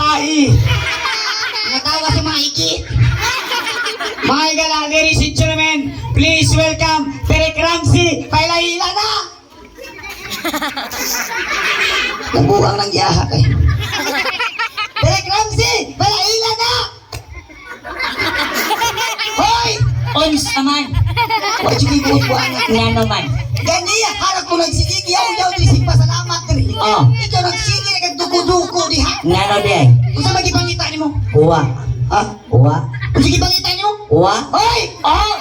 Babae. Natawa sa mga iki. Mga higala, ladies and gentlemen, please welcome Derek Ramsey. Pailahila na! Nabuang ng giyaha kay. Derek Ramsey, palaila na! Hoy! Unsa man? Wa jud ko buang. Nga naman. Ganiya, harap mo nagsigig, yaw yaw diri sig pasalamat diri. Oh. Ikaw nagsige na kagduko-duko diha. Nga no di ay? Unsa man gipangita nimo? Uwa. Ha? Uwa. Unsa gipangita nimo? Uwa. Hoy! Oh!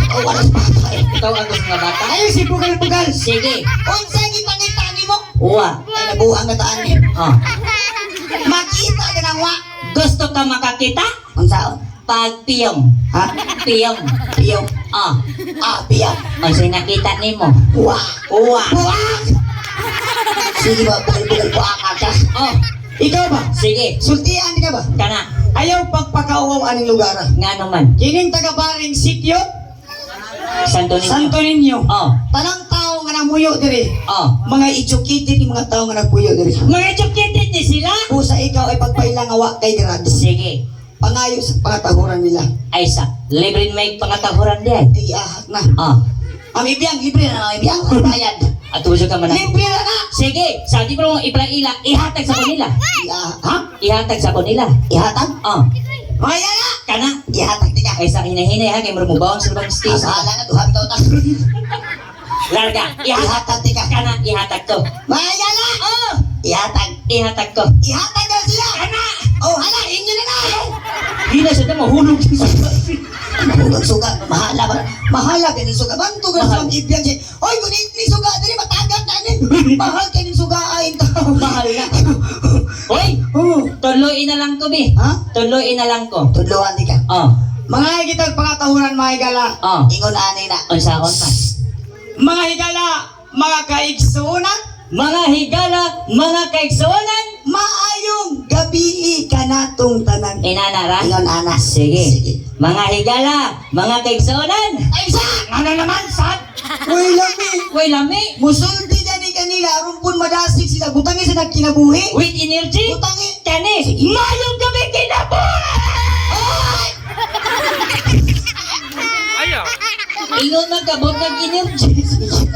Oh, wala sa bata eh. Ikaw ang gusto nga bata? Ayaw si Bugal-Bugal. Sige. Unsa gipangita nimo? Uwa. Ay, nabuang na taan ni. Oh. Makita ka ng wa. Gusto ka makakita? Unsaon? Pagpiyong. Ha? Piyong. Piyong. Oh. Ah, piyong. Unsay nakita nimo? Wa. Uwa. Buang! Sige ba, bugal-bugal buang ka. Oh. Ikaw ba? Sige. Sultian ka ba? Kana. Ayaw pagpakauwaw aning lugar. Nga naman. Kining taga-baring sityo, Santo Niño. Santo Niño. Oh. Tanang tao nga namuyo diri. Oh. Mga educated yung mga tao nga nagpuyo diri. Mga educated ni sila? Busa ikaw ay pagpaila nga wa kay grado. Sige. Pangayo sa pangatahuran nila. Ay sa, libre may pangatahuran di ay. Iahak na. Oh. Ang ibiyang, libre na ang ibiyang. Ang bayad. At uso ka man. Libre na na! Sige, sa di mo iplaila, ihatag sa kanila. Iahak. Ha? Ihatag sa kanila. Ihatag? Oh. Mga yala! Kana. Ihatag di ka. Ay sa hinahinay ha kay murag mo sa bang station. Bahala na, duha bitaw ta. Larga. Ihatag Ihatag di ka. kana, ihatag ko. Mga yala! Oh, Ihatag. ihatag ko. Ihatag na sila! Kana. Oh, hala, inyo na na! Di na siya mahulog sa Mahulog suga, mahala ba? Mahala ka ni suga. Banto ka sa ibiyang siya. Oy, kunit ni suga, dili matagat na ni. Mahal ka ni suga ay tao. Mahal na. Hoy, Oh. tuloy na lang ko bi. Ha? Tuloy na lang ko. Tudloan di ka. Oh, Mga higitag pangatahuran mga higala. oh. Ingon ani na. Unsa kon pa? Mga higala, mga kaigsunan, Mga higala, mga kaigsuonan. Maayong gabi kanatong tanan. Inana ra. Ingon ana. Sige. Sige. Mga higala, mga kaigsuonan. Ay sa! ano naman, sad? Uy, lami! Way lami. Musulti gani kanila, aron pun madasig sila. Butangi sa nagkinabuhi. With energy. Butangi! Kani. Mayong gabi kinabuhi. Ay! Ingon man kabot ng energy.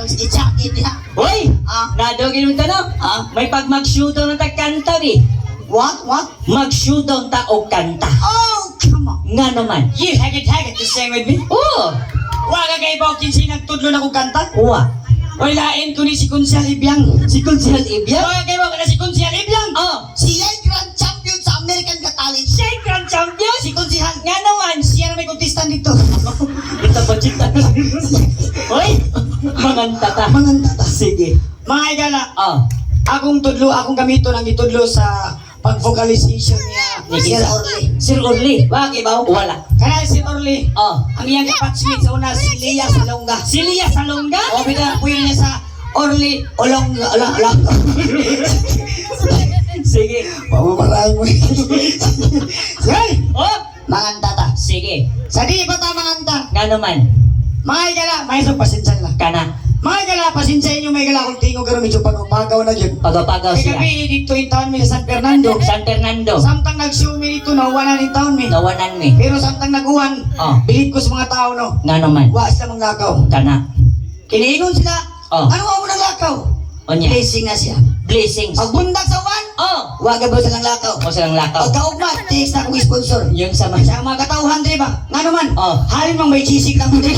Sige, sakit ya. Hoy, Ah. nadogin mo tanong. Ah. May pag mag-showdown ta kanta bi. What? What? Mag-showdown ta og kanta. Oh, come on. Nga naman. You hagit hagit to sing with me? Oh, Wa ka kay Bawkin sinagtudlo na kong kanta? uwa. Oy, lain ko ni si Kunsel Ibyang. Si Kunsel Ibiang. Wa ka kay Bawkin na si Kunsel Ibyang. Oh, Siya ay grand champion sa American Got Talent. siya ay grand champion. Si Konsihal. Nga naman. Siya na may kontestan dito. Ito pa chita. Hoy, manganta ta. Manganta ta. Sige. Mga higala, Oh, akong tudlo, akong gamiton ang gitudlo sa pag-vocalization niya. Ni Sir Kinsa. Orly. Sir Orly. Wa kay Baw? Wala. Kana si Orly. Oh, Ang iyang kapatsmate sa una si Lea Salonga. si Lia Salonga. O bida puyo niya sa Orly Olong Olong Olong. Sige. Pamamarahin mo. Sige. Oh, Manganta ta. sige. Sa di pa ta manganta. Nga naman. Mga higala, may isang pasensya nila. Kana. Mga higala, pasensya inyo, may higala kung tingog karon medyo pagpagaw na yun. Pagapagaw Kay sila. gabi dito in town mi sa San Fernando. San Fernando. Samtang nag-show mi dito, nauwanan in town mi. Nawanan mi. Pero samtang nag-uwan, Oh, bilib ko sa mga tao no, nga naman. wa sila manglakaw. Kana. Kiniingon sila, Oh. Ano mo nang lakaw? Onya. Blessing na siya. Blessings. Pagbundag sa uwan, Oh, wag ba silang lakaw. o silang lakaw. Pagkaugma, text na akong sponsor. Yung sa mga Sa mga katauhan dre ba? Nga naman, Oh. halin mang may chisik lang mo dre.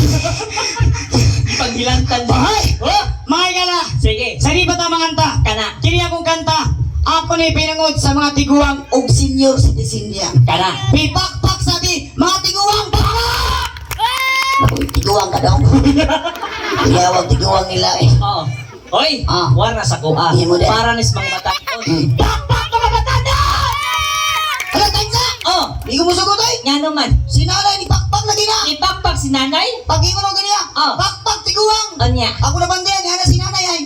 Paghilantan. Bahay! Oh, Mga higala, sige. sa di ba ta manganta? Kana. Kini akong kanta, ako ni pinangod sa mga tiguang Og senior citizen niya. Kana. Pipakpak sabi, mga tiguang, pakpak! Naku, tiguang ka daw. Iyawag tiguang nila eh. Oh. Hoy, Ah. wara sa kuha. Hindi mo din. Para nis mga bataon. Pakpak mga batanda! Ala, tagsa! Oh, Di ko musugot ay! nga naman. Si nanay ni pakpak lagi na! Ipakpak si nanay. Pag-ingon mo ganiya, Oh. pakpak tiguang! Onya. Ako na bandayan, hana si nanay ay.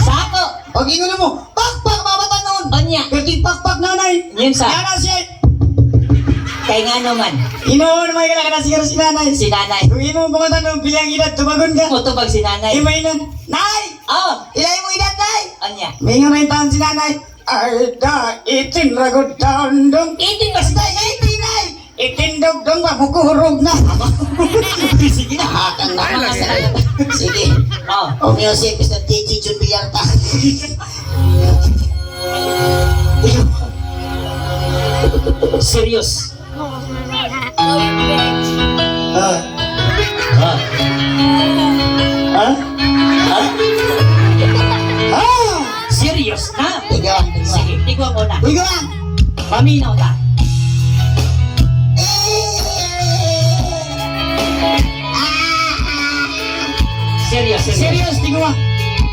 Sa ako. Pag-ingon mo, pakpak mga batanon! Onya. Pero di pakpak nanay. Yun sa. Yana siya. Kay nga naman. Inoon mga higala ka na siguro si nanay. Si nanay. Kung imo pangatan ng bilang edad, tumagon ka. Mutubag si nanay. Imay nun, Nay! Oh, Ilay mo edad, nay! onya. May nga na yung taon si nanay. Ay da, itin ragod taon dong. Itin ba Basta 89! Itindog dong ba, mukuhurog na. Sige na, hakang na mga sa. Sige. Oh. O music, Mr. DJ Jun Villarta. Serious. Ah, Ah. ah, Ah. ah. Serious na. Tigawang, tigawang. Sige, tigwa mo na. Tigawang! Paminaw ta. Serious, serious. Serious, tigwa.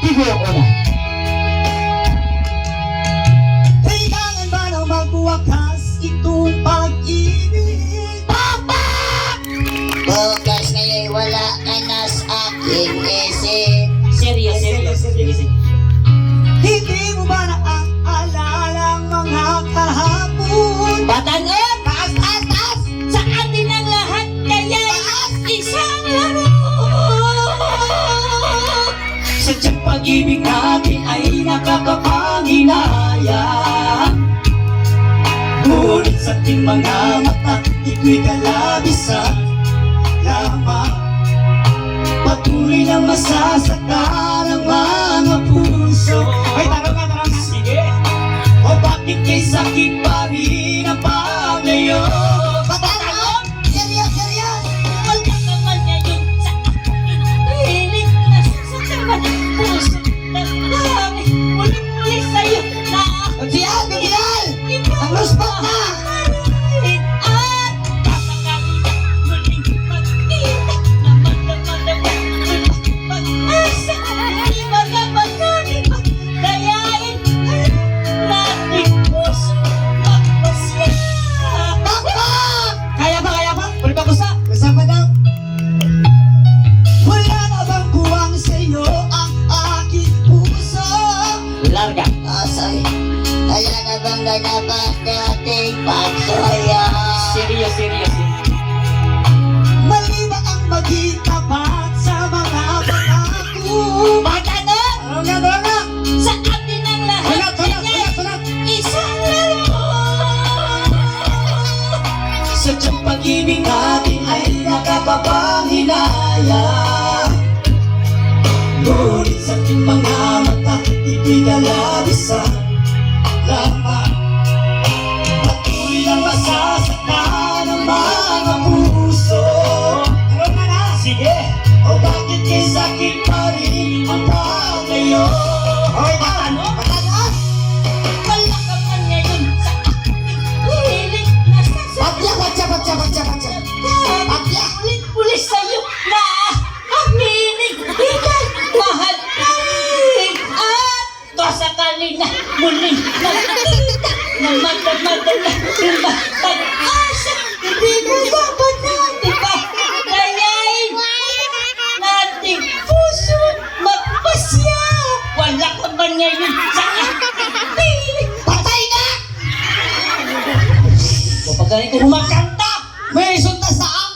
Tigwa ko na. Kailangan ba na magwakas itong pag-ibig? Papa! Bukas ngayon'y wala ka na sa aking isip. Serious, serious. Sige, sige. Hindi mo ba naaalala ang mga kahapon? Batanon! Taas, taas, taas! Sa atin ang lahat kaya isang laro. Sadyang pag-ibig natin ay nakakapanginayang. Ngunit sa ating mga mata, ito'y kalabisan lamang. Patuloy na masasaktan ang mga puso. Ay, tarong nga, tarong nga. Sige. O bakit kay sakit pa rin ang paglayo? Batanon! Serious, serious! Wala ka man ngayon sa akin. Hilig na sasaktan ang puso ng dami. Muli-muli sa'yo na Bial, Bial! ikaw Ang luspot na! At kakakita muling magkita na magdamag pag-asa. Hindi magkapagkanin pa dayain nating puso magpasya. Bakbak! Kaya pa, kaya pa? Wala pa kusa. Basta pa daw. Wala na bang kuwang sa'yo ang aking puso? Larga. Asay, wala na bang ganapan nating pagsaya? Serious, serious. Mali ba ang maging tapat sa mga pangako? Bata na! Tarong nga, tarong nga. Sa atin ang lahat Tunat, tunat, kaya tunat, tunat. isang laro. Sadyang pag-ibig natin ay nakakapanghinayang. Ngunit sa ating mga mata, ito'y kalabisan lamang. Patuloy na masasaktan ang mga puso. Ano ka na? Sige! O bakit kay sakit pa rin ang paglayo? Okay na, Ano? Pataas! Wala ka man ngayon sa aking hilig na Patya, patya, patya, patya, patya! Patya! Ulit-ulit sa'yo na aminin ika'y mahal pa rin. At kasakali na muling magkita na magdamadala yung pag-asa. Hindi na dapat natin pa kayain nating puso magpasya. Wala ka man ngayon sa aking piling. Patay na! Kapag ganito kumakanta, May resulta sa ang!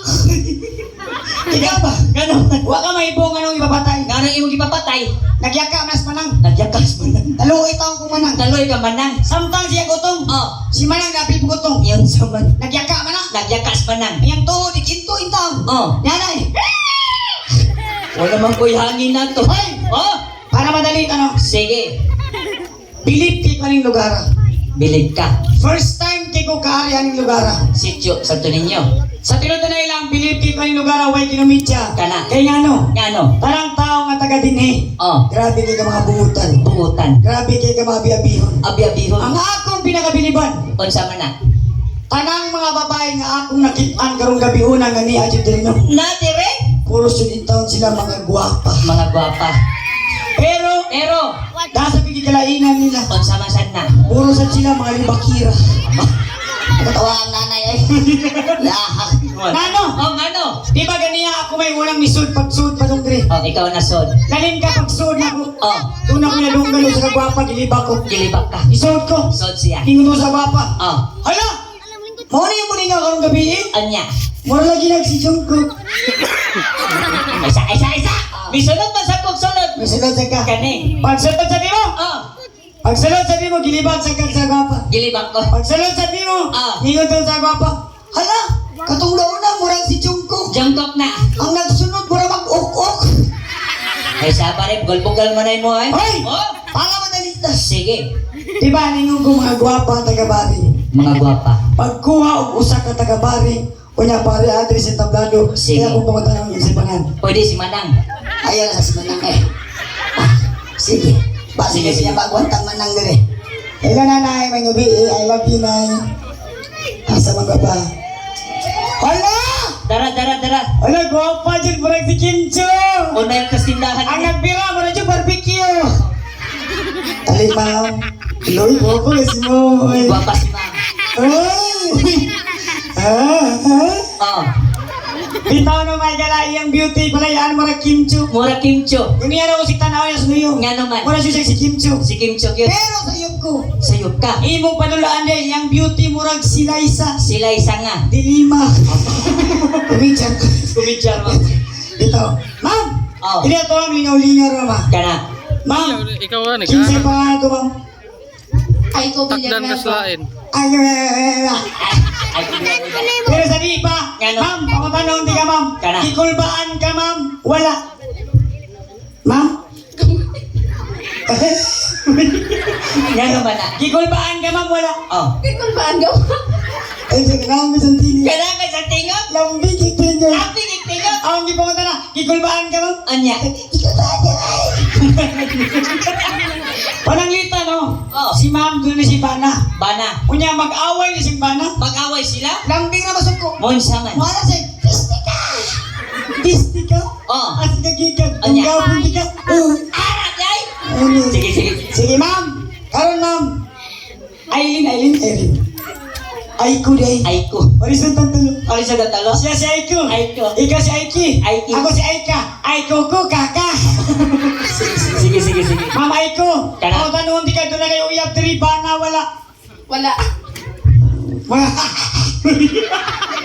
Ikaw ba? Ganon. Wa ka mahibong anong ipapatay. Ganong imong gipapatay, Nagyaka mas manang. nagyakas mo lang. Taluoy taong kumanang. Taloy ka manang. Samtang siya gutong. Oh, Si Manang napil gutong. yun sa man. Nagyaka man na. Nagyakas manang. Iyang tuhod, ikinto intang. Oh, Yanay. wala man ko'y hangin na to. Hoy! Oh, Para madali ano. sige. Bilib kay ko aning lugar. Bilib ka. First time kay ko kaari aning lugar. Sityo sa ninyo. Sa tinutunay lang, bilib kay ko aning lugar way kinumitya. Kana. Kay ngano? Ngano? Parang tao nga taga dinhi. Oh, Grabe kay ka mga buutan. buutan. Grabe kay ka mga biyabihon. Abi-abihon. Ang akong pinakabiliban, Unsa man na? tanang mga babae nga akong nakitaan karong gabi una nga niya jud diri no. Na dire? Puros jud in town sila mga gwapa. Mga gwapa. Pero Pero nasa pigikalainan nila. unsa man sad na? Puro sad sila mga libakira. Katawa ang nanay ay. Lahak. Nano? Oh, ngano? Di ba ganiya ako may unang misud pagsud pa dong diri? Oh, ikaw na sod. Lalim ka pagsud na ako. Oh, Una ko nalunggan sa kagwapa, giliba ko. gilibak ka. Isod ko. Sod siya. Ingon ko sa gwapa. Oh, Hala! Mao na yung muninga karong gabi eh. anya. Mura lagi nagsijong ko. Isa, isa, isa. Misunod man sa kog sunod. Misunod sa ka. Kani. Pagsunod sa timo. Oh, Pagsulod sa nimo, gilibag sa kag sa gwapa. Gilibak ko. Pagsulod sa nimo, ingon tong sa gwapa. Hala, katong una murag si Jungkook. Jungkook na. Ang nagsunod mura mag-ok-ok. Ay sa pare, bugal-bugal man ay mo ay. Hoy! Oh! Para madali ta. Sige. Diba ningon ko mga gwapa taga-bari. Mga gwapa. Pagkuha og usa ka taga-bari, unya pare address sa tablado, Sige. kaya kung pangutan ang isipangan. Pwede si Manang. Ayaw na sa si Manang eh. Ah, sige. Basi Sige, sige, sige. siya bagwantang Manang dire. Hello nanay, may gabi eh. I love you nay. Asa man ka ba? Hala! Dara, dara, dara. Hala, gwapa dyan, murag si Kim Cho! Una yung kastindahan. Ang nagbira, murag yung barbecue! Alay, ma'am. Loy, gwapa kasi mo. Ay. Gwapa si Ma'am. Ay! Ah, ah. Oh. Bitaw na may galay ang beauty, palayaan murag Kim Cho. Mura Kim Cho. Kung niya na ko si tanaw niya sa nuyo. Nga naman. Murag siya si Kim Cho. Si Kim Cho yun. Pero sa iyo ko, Sayop ka. Imong panulaan din, yang beauty murag si Liza. Sila isa nga. Dilima. kumidyan ko. Kumidyar mo. Dito. Ma'am! Oh. Hindi ito ang lingaw-lingaw ra, ma. Kana. Ma'am, Ikaw ah, kinsay nag pa nga ito, ma'am. Ay, ko Takdan ka sa lain. Ay, ay, ay, ay, ay. Ay, kumidyar. Pero sa di pa, Ngano? ma'am, pangutanong di ka, ma'am. Kana. Kikulbaan ka, ma'am. Wala. Ma'am? Nga naman na. Kikulbaan ka, ma'am. Wala. Oh. Kikulbaan ka Ay, sige, nami sa tingin. Kana ka sa tingog. Lambing yung tingin. Lambing yung tingog. Ang gipangutan na, kikulbaan ka, ma'am. Anya. Kikulbaan ka ay. Pananglita, no? Oh. Si ma'am, doon na si Bana. Bana. Unya, mag-away na si Bana. Mag-away sila. Lambing na masok ko. Monsa man. Wala sa piste ka. Pisti ka. Oh. As kagigag. Kung Anya. gabon di ka. Oh. Arap yay. Ano? Sige, sige. Sige, ma'am. Karon, ma'am. Aileen, Aileen, Aileen. Aiko day. Ay ko. Horizontal tulo. Kali sa gatalo. Siya si Aiko. Aiko. Ikaw si Aiki. Aiki. Ako si Aika. Aiko ko, kaka. Sige, sige, sige. Ma'am Aiko. Kana. Ako tanong di ka doon na kayo uyab diri bana wala. Wala. Mga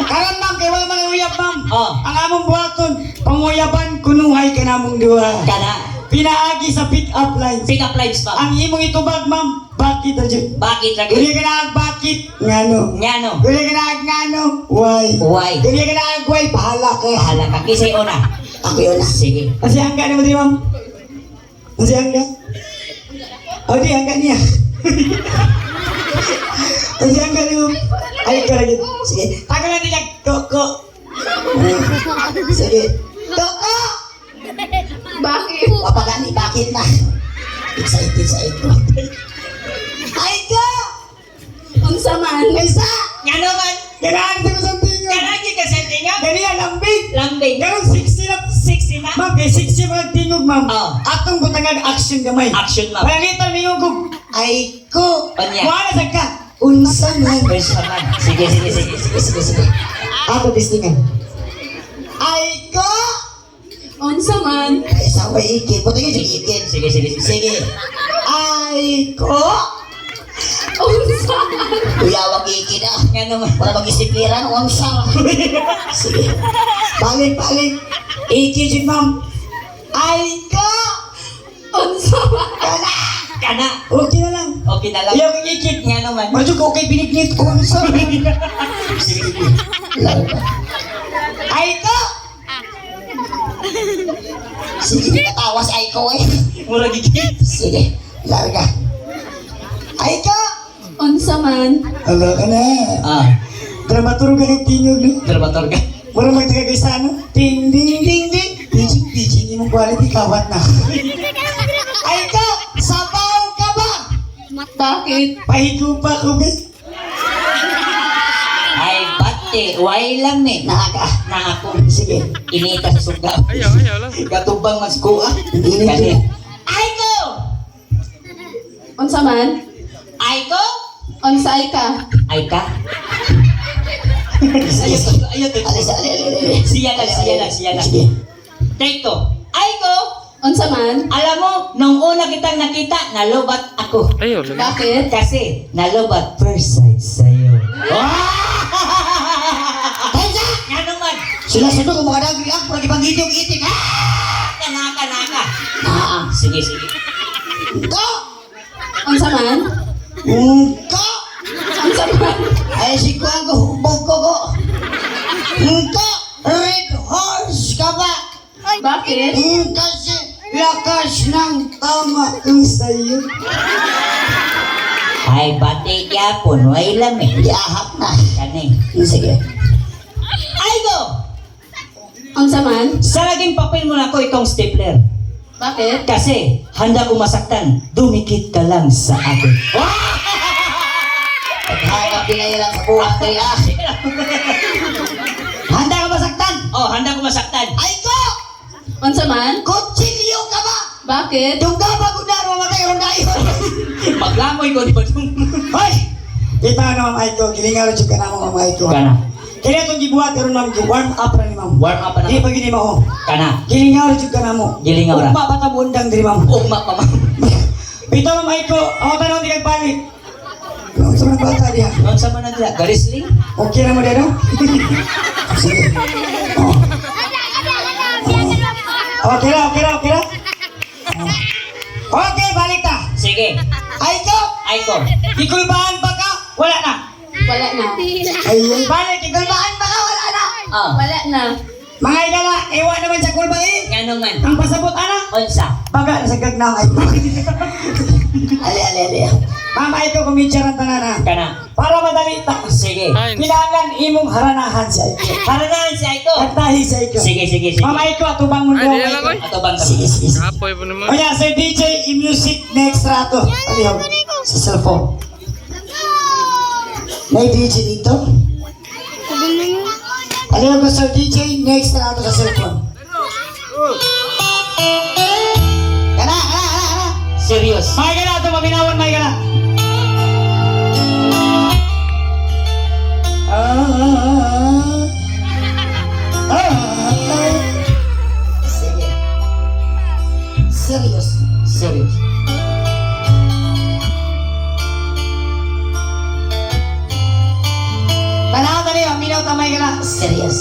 Karon ma'am, kay wala mga uyab ma'am. Oh. Ang among buhaton, panguyaban kunuhay ka namong duha. Kana. Pinaagi sa pick up lines. Pick up lines pa. Ang imong itubag ma'am, bakit ra jud? Bakit lagi? Guli ka na ag bakit? Ngano? Ngano? Guli ka na ag ngano? Why? Why? Guli ka na ag why? Bahala ka. Bahala ka. Kisay una. Ako yun ah. Sige. Kasi hangga na mo di ma'am? Kasi hangga? O di, hangga niya. Kasi hangga ni ma'am. Ay, karagit. Sige. Tagal na nila, koko. Sige. Doko! Bakit? Papagani, bakit na? Excited sa ito. Ay ko! Unsa man? Isa! Ngano man? Ganahan sa kusang tingog. Kana gyud ka sa tingog. Ganiya, lambing. Lambing. Ganon, 60 na. 60 na. Ma'am, kay 60 mga tingog, ma'am. Oh. Atong butangag action gamay. Action ma'am. Panangitan, mingong kog. Ay ko! Anya. Wala sa ka. Unsa man? Unsa man? Sige, sige, sige. Sige, sige, sige. Ako, tistingan. Ay ko! Unsa man? Ay, sa way ikit. Buti yun, sige, ikit. Sige, sige, sige. Sige. Ay ko! Unsa man? Uyawag ikit ah. Ngano man? Wala mag-isipiran, unsa man. Sige. Balik, balik. Ikit yun, ma'am. Ay ko! Unsa man? Kana! Kana. Okay na lang. Okay na lang. Ayaw kang ikit. Ngano man? Medyo ko okay binignit. Unsa man? Sige, sige. Lalo ba? Ay ko! Sige, natawa si Aiko eh. Mura gigit. Sige, larga. Aiko! Unsa man? Hala ka na. Ah, Dramaturg ka ng tingog, no? dramaturg ka. Mura magtaga sa ano? Ding, ding, ding, ding. Teaching, teaching. Imong quality, kawat na. Aiko! Sabaw ka ba? Bakit? Pahigo pa ko, be. Ay, bate. Why lang eh. Naka. Na ako. Sige. Inita sa suga. Ayaw, ayaw lang. Gatubang mas kuha. Hindi Kani. Ay ko! Unsa man? Ay ko! Unsa ay ka? Ay ka? Ayaw to, ayaw to. Alis, alis, alis, alis. Siya lang, siya lang, siya lang. Sige. Take two. Ay ko! Unsa man? Alam mo, nung una kitang nakita, nalobat ako. Ayaw lang. Bakit? Kasi, nalobat first sight sa'yo. Taysa! Nga naman, Sila sunod kung mga nag-react, murag ibang inyong itik, ha? naka, naka. Ah, Sige, sige. Go! Unsa man? Ngko! Unsa man? Ay, si Kuya ko, hubog ko ko. Ngko! Red horse ka ba? Bakit? Kasi lakas ng tama ko sa'yo. Ay, bati gyapon, way lami. Giahak na. Kani. Sige. Ay go! Unsa man? Sa laging papel mo na ako itong stapler. Bakit? Kasi handa kong masaktan, dumikit ka lang sa akin. Paghanap pinailang sa buhat kaya. Handa ka masaktan? Oh, handa kong masaktan. Ay ko! Unsa man? Kutsilyo ka ba? Bakit? Dungga ba kung na mamatay ron dayon? Maglangoy ko di ba itong... Hoy! Kita na Ma'am Aiko, gilingaw jud ka na mo Ma'am Aiko. Kana. Kaya itong gibuhat karon ma'am, warm up ra ni ma'am. Warm up na. Di pa gini mao. Kana. Gilingaw jud ka na mo. Gilingaw ra. Ugma pa ta bundang diri ma'am. Ugma pa ma'am. Bitaw Ma'am Aiko, ako tanong di kag palit. Ano sa mga bata diha? Unsa man na dila? Garisling? Okay na mo diha no? Sige. Oh. Okay ra, okay ra, okay ra. Oh. Okay, balik ta. Sige. Aiko, Aiko. ikulbahan pa ka? Wala na. Wala na. Ayun. Balik, ikulbaan ba ka? Wala na. Oh. Wala na. Mga igala, iwa naman sa kulba eh. Ngano man? Ang pasabot ana. Unsa? Baga na sa gagnang ay. Ali, ali, ali. Ma'am Aiko, kumitsya ang tanan ha. Kana. Para madali ta. Sige. Kailangan imong haranahan si Aiko. Haranahan si Aiko. Kantahi si Aiko. Sige, sige, sige. Ma'am Aiko, atubang mundo. Ay, di Ma'am lang, Aiko. Ato bang Sige, sige, sige. Kapoy po naman. O yan, Sir DJ, i-music next rato. Palihog. Sa cellphone. May DJ dito? Palihog ko, Sir DJ, next rato sa cellphone. Kana, kana, kana, kana. Serious. May gala ito, mabinawan, may gala. Ah, ah, ah. Sige. Serious. Serious. Tanaw tani, minaw tamay gala. Serious.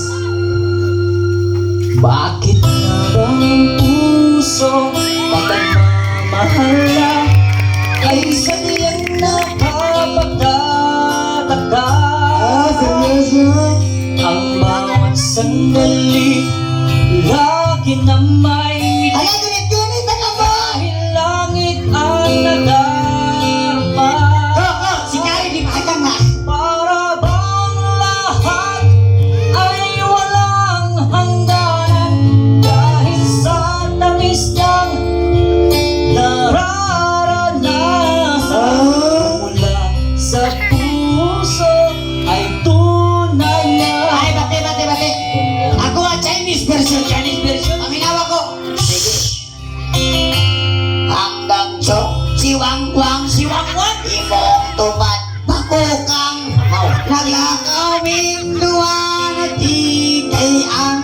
Bakit nga ba ang puso pagmamahala ay sadyang nakapagtataka? Ah, seryoso. Ang bawat sandali lagi na may Ala, gunit-gunit na ka ba? dahil langit ang nadarama. Go, go. Si Kari, di maagang na. Para bang lahat ay walang hangganan dahil sa tamis ng nararanasan mula sa puso ay tunay na. Ay, bate, bate, bate. Ako ang Chinese version. Chinese version? Paminawa ko. Sige. Hanggang chok, siwang-wang, siwang-wang, imong tupad, bakukang, nagakawing duwa na di kay ang.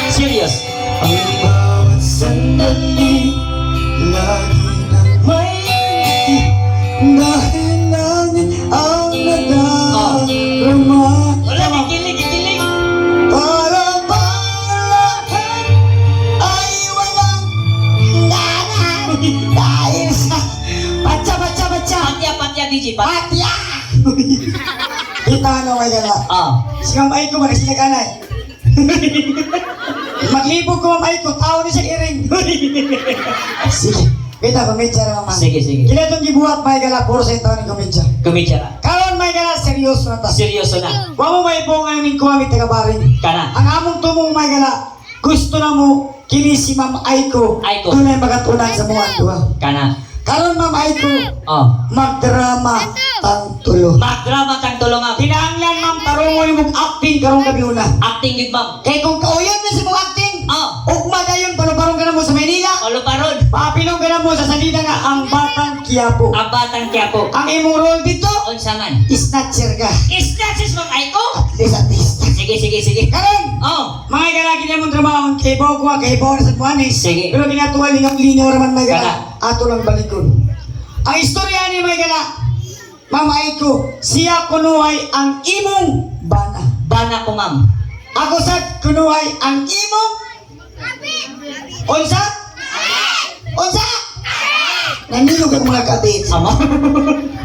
Serious. Ang bawat sandali, lagi na May ngiti dahil langit ang nadarama. Wala, kikilig, kikilig. Para bang lahat Ay walang hangganan dahil sa batsa, batsa, batsa. Patya, patya, DJ, patya. Patya! Kita ano may gala. Ah. Si Ma'am Aiko, wala sila kanay. Maglibog ko Ma'am Aiko, tao ni siya iring. Sige. Kita, pamidya ra mama. Sige, sige. Kila itong gibuhat may gala, puro sa taon ni komedya. Kumidya ka. Karon may gala, seryoso na ta. Seryoso na. Wa mo may bunga yung kumamit taga-baring. Kana. Ang among tumong may gala, gusto na mo kini si Ma'am Aiko. Aiko. Tunay magatunan sa mga duha. Kana. Karon Ma'am Aiko, Oh. magdrama tang tulo. Magdrama kang tulong ako. Kinahanglan ma'am tarungon imong acting karong gabi una. Acting yun, ma'am. Kay kung kauyon mo sa imong acting, Oh. ugma dayon paluparong ka na mo sa Maynila. Oluparon. Papilong ka na mo sa salida nga ang Batang Quiapo. Ang batang Quiapo. Ang imong role dito, Unsa man. snatcher ka. Snatches, ma'am Aiko. At least, at least. Sige, sige, sige. Karon, Oh. mga ikalagi na mong trabaho, kay baw ko, kay baw na sa Juanes. Sige. Pero ginatuwa lingaw-lingaw raman mga gala. Kana. Ato lang balikon. Ang istorya ni mga gala, Mama Aiko, siya kunuhay ang imong bana. Bana ko, ma'am. Ako sad kunuhay ang imong. Unsa? Unsa? Nanilog ang mga kabit. Amo.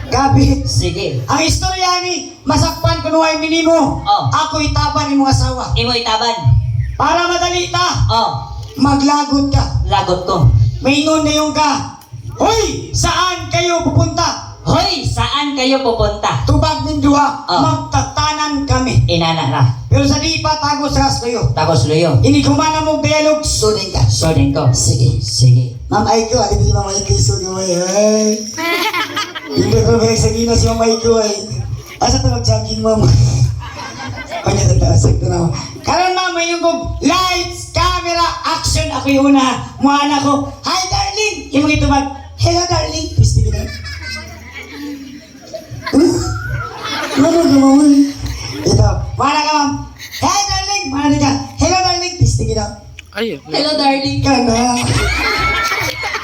Kabit. Sige. Ang istorya ni, masakpan kuno ay minimo. Oh. Ako itaban imong asawa. Imo itaban. Para madali ta, Oh, maglagot ka. Lagot ko. Maingon na yung ka. Hoy, saan kayo pupunta? Hoy, saan kayo pupunta? Tubag ning duha, Oh. magtatanan kami. Inana ra. Pero sa di pa tagos ras kayo. Tapos luyo. Inikumana mong dialog. Sunin ka. Sodin ko. Sige. Sige. Ma'am Aiko, alin si Ma'am Aiko so gamay. Ay. Hindi ko ba sa gina si Ma'am Aiko ay. Asa to mag-jogging, ma'am? Kanya tanda, sakto na. Karon ma'am, may yung kog lights, camera, action. Ako yung una. Muana ko. Hi, darling! Imong itubag. Hello, darling. Pwede na. Ano gamay? Ito. Muana ka, ma'am. Hi, darling! Muana din ka. Hello, darling. Pwede na. Hello, darling. Kana.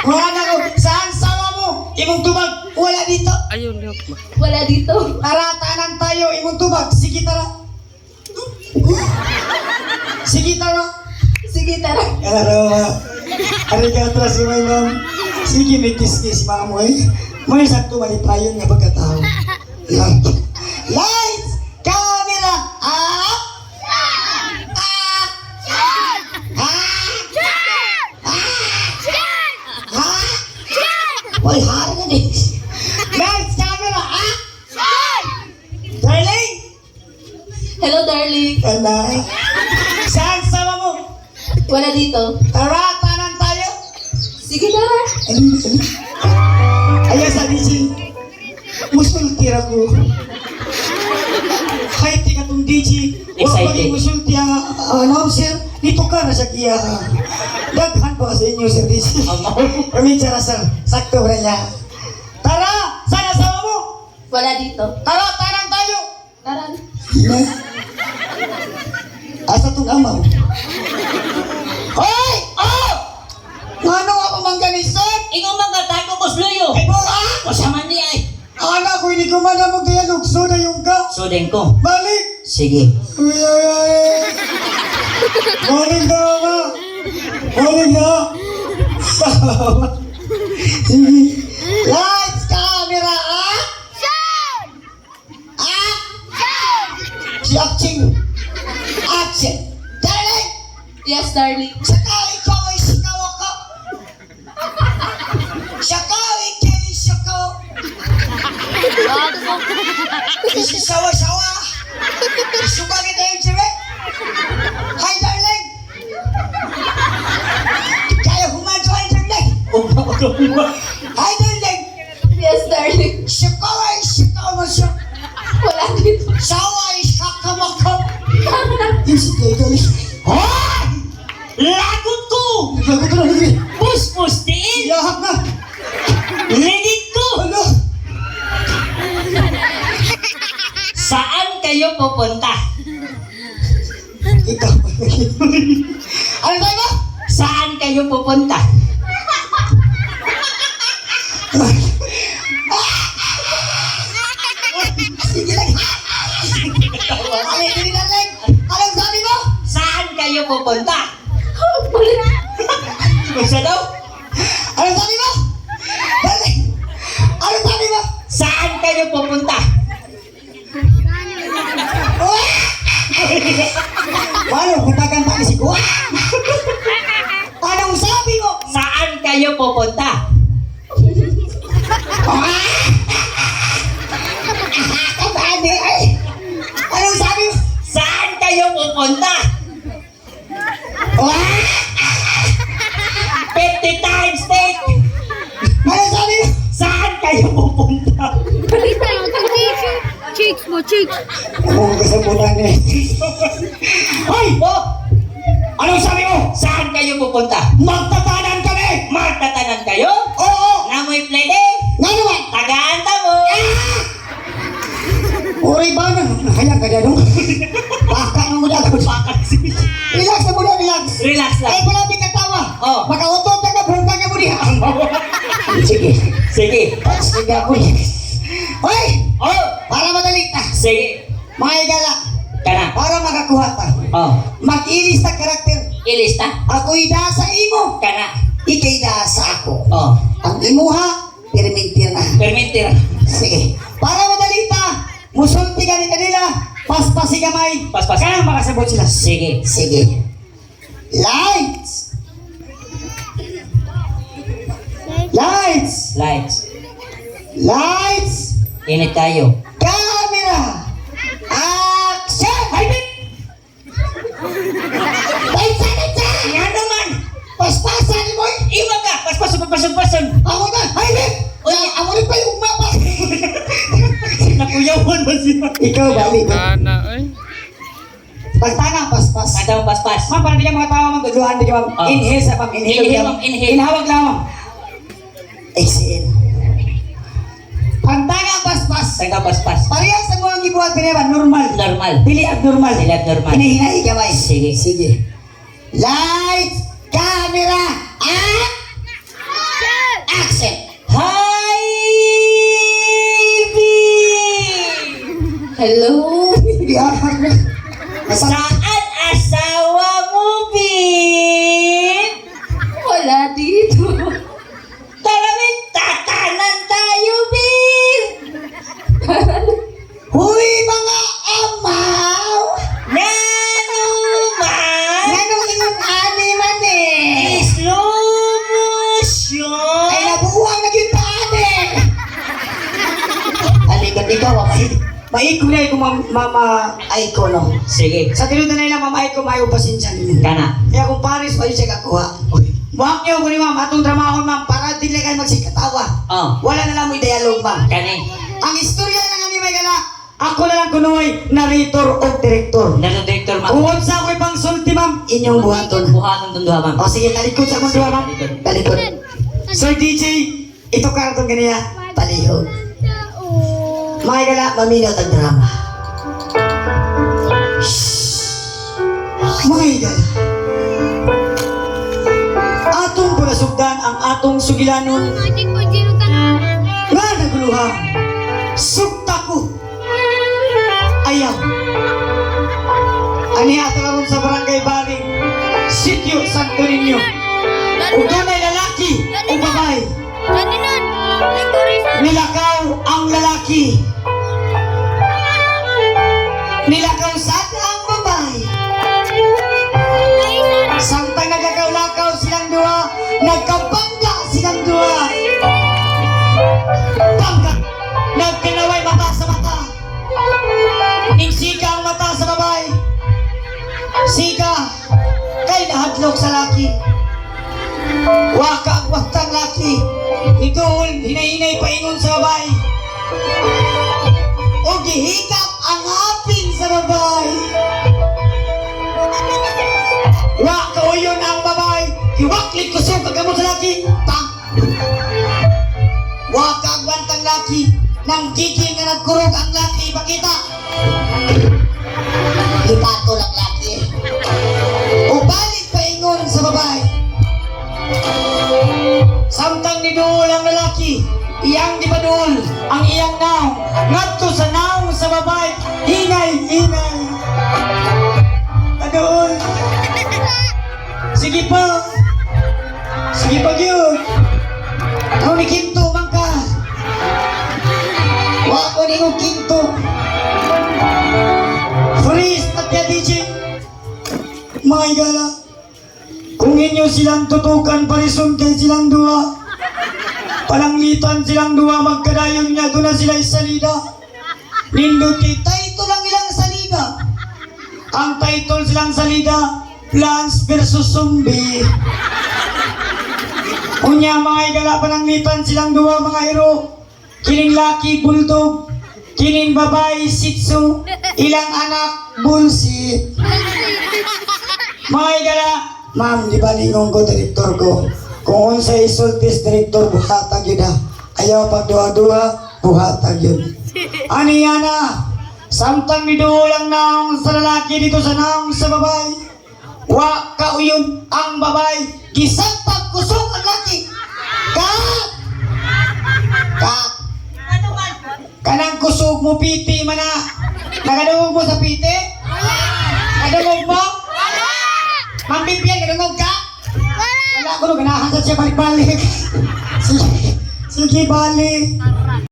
Muana ko. Saan sawa mo? Imong tubag. Wala dito. Wala dito. Tara, tanan tayo. Imong tubag. Sige, tara. Sige, tara. Sige, tara. Hello, ma. Arigato si my ma'am. Sige, may kiss-kiss mga mo eh. May sakto malipayon nga pagkatao. Light. Lights! Camera! Up! Up! Ah! Ah! Hoy, hari na din. Lights! Camera! Up! Darling! Hello, darling. Ala. Saan sama mo? Wala dito. Tara, tanan tayo. Sige, tara. Ano, ano? Ayaw sa DJ. Musulti ra ko. Kahit di ka tong DJ, huwag Excited. maging musulti ang ano, sir, dito ka na sa kiya. Daghan pa sa inyo, sir DJ. Kami tsara, sir. Sakto ba niya? Tara! Sana sama mo! Wala dito. Tara, tanan tayo! Tara. Na? Asa tong amaw? Hoy! Oh! Ngano ako mangganisot? Ingo mga tago ko sluyo. Ay, buha! Usaman ni ay. Anak ko, hindi ko man ang dialog. So na yung ka. Sodin ko. Balik! Sige. Uy, ay, ay. Balik na ako. Balik na. Lights, camera, ah! Ah! Si Action! Action! Darling! Yes, darling. Saka ikaw ay sikaw ako. Saka ikaw ay sikaw. Isisawa-sawa. Isuka kita yung siwe. Hi, darling! Kaya humadyo, hi, darling! Hi, darling! Yes, darling. Sikaw ay sikaw mo siya. Wala dito. Sawa ay sakamako. Yung si Kay Hoy! Lagot ko! Naglagot na lagi. Puspos diin! Iyahak na! Ligid ko! Ano? Saan kayo pupunta? Ikaw. Ano tayo ba? Saan kayo pupunta? Sige lang. Alin, dili darling. Anong sabi mo? Saan kayo pupunta? Wala. Unsa daw? Anong sabi mo? Darling. Anong sabi mo? Saan kayo pupunta? Paano? Kutagan pa ni si Kuya. Anong sabi mo? Saan kayo pupunta? Kabane, ay. Anong sabi mo? Saan kayo pupunta? 50 times take! Anong sabi mo? Saan kayo pupunta? Cheeks mo, cheeks. Ako kasabutan eh. Hoy! Oh! Anong sabi mo? Saan kayo pupunta? Magtatanan kami! Magtatanan kayo? Oo! Namoy plede? Nga naman. Tagaan ta mo! Uri ba na? Kaya ka dyan, no? Baka nung muna ako. Relax na muna, relax. Relax lang. Ay, grabe ka tawa. Oh. Makautot ka na, bungka ka mo diha. Sige. Sige. Sige ako. Hoy! Oh! Para madali ta. Sige. Mga igala, Kana. para makakuha ta. Oh. Mag-ilis ta karakter. Ilista. Ako'y da sa imo, Kana. ikay da sa ako. Oh. Ang imuha, Permintir na. Permitir. Sige. Para madali ta, musulti ka ni kanila, paspasi gamay. Paspas. Kaya makasabot sila. Sige. Sige. Lights! Lights! Lights. Lights! Init tayo. Camera! Action! Ay, babe! Lights! Lights! Nga naman! Paspasan ni boy! Iwa ka! Paspas, paspas, paspas. Ako na! Ay, babe! Uy, ako rin pa yung ugma pa! Nakuyawan ba siya? Ikaw ba, likod? Ana, ay. Pagtana, paspas. Kanta mo paspas. Ma'am, para di ka mga tao, ma'am. Duluhan, di ka, ma'am. Ah. Inhale sa, ma'am. Inhale, Inhale, ma'am. ma'am. Inhale. Inhawag lang, ma'am. Exhale. Pagtana, paspas. Kanta paspas. Parehas sa mga gibuhat kanina, normal. Normal. Dili abnormal. Dili abnormal. Hinahinay kamay. Sige. Sige. Lights, camera, at action! Hi, babe! Hello. Hindi ah. Saan asawa mo, babe? Wala dito. Tara, babe! Tatanan tayo, babe! Huy, mga amaw! Nano man! Nganong ingon ani man eh? Slow motion! Ay, nabuwang naging paan eh! Aligat ikaw, ah. Maiko na ko, ma'am, mama Ay ko, no? Sige. Sa tinud na nila, ma'am Aiko, mayo pasensya ninyo. Kana. Kaya kung Paris, payo siya kakuha. Buhak niyo ko ni ma'am, atong dramahon ma'am, para dili kayo magsikatawa. Oh. Wala na lang mo'y dialogue ma'am. Kani. Ang istorya lang ani may gala, ako na lang kunoy, narrator o director. Nano director, ma'am. Kung unsa ako'y pang sulti ma'am, Inyong buhaton. Buhaton tong duha, ma'am. O sige, talikod sa akong duha ma'am. Talikod. Sir DJ, ito karton ganiya. Palihog. Mga gala, Maminaw tag drama. mga higala. Atong panasugdan ang atong sugilanon nga naguluha. Sugta ko. Ayaw. Ani ato karon sa barangay Baring, Sitio Santo Niño. Ug dunay lalaki o babae. Nilakaw ang lalaki. Nilakaw sad ang babae. Samtang nagkakaw-lakaw silang duha, nagkabangga silang duha. Bangga! Nagkinaway mata sa mata. Ning sika ang mata sa babae. Sika kay nahadlok sa laki. Waka ang watang laki. Ituol, hinahinay paingon sa babae. O gihikap ang hapin sa babae. Wa kauyon ang babae. Iwaklit kusog kagamot sa laki. Pang! Wa kaagwantang laki. Nang gigil nga nagkurog ang laki. Pakita. Ipato lang laki. O balik paingon sa babae. Samtang niduol ang lalaki, iyang di paduol ang iyang naong. Ngadto sa naong sa babae, hinay, hinay. Paduol. Sige pa. Sige pa gyud. Ako ni Kinto man ka. Wa ko ningong kinto. Freeze at ya DJ. Mga higala, kung inyo silang tutukan, parison kay silang duha. Palanglitan silang duha, magkadayon niya, doon na sila salida. Nindot kay title ang ilang salida. Ang title silang salida, Plants versus Zombie. Unya mga higala, pananglitan silang duha mga hero. Kining laki, bulldog. Kining babae, sitsu. Ilang anak, bullshit. Mga higala, ma'am, di ba lingon ko, direktor ko? Kung unsa isultis, direktor, buhatag yun ha. Ayaw pag duha-duha, buhatag yun. Ani na? Samtang niduol ang naong sa lalaki dito sa naong sa babae. Wa kauyon ang babae. Gisagpag kusog ang laki. Ka! Ka! Ano man? Kanang kusog mo piti man na. Nakadungog mo sa piti? Nakadungog mo? Wala! Ma'am Vivian, nakadungog ka? Wala! Wala ko no, ganahan sa siya balik-balik. Sige, sige. Hindi bali.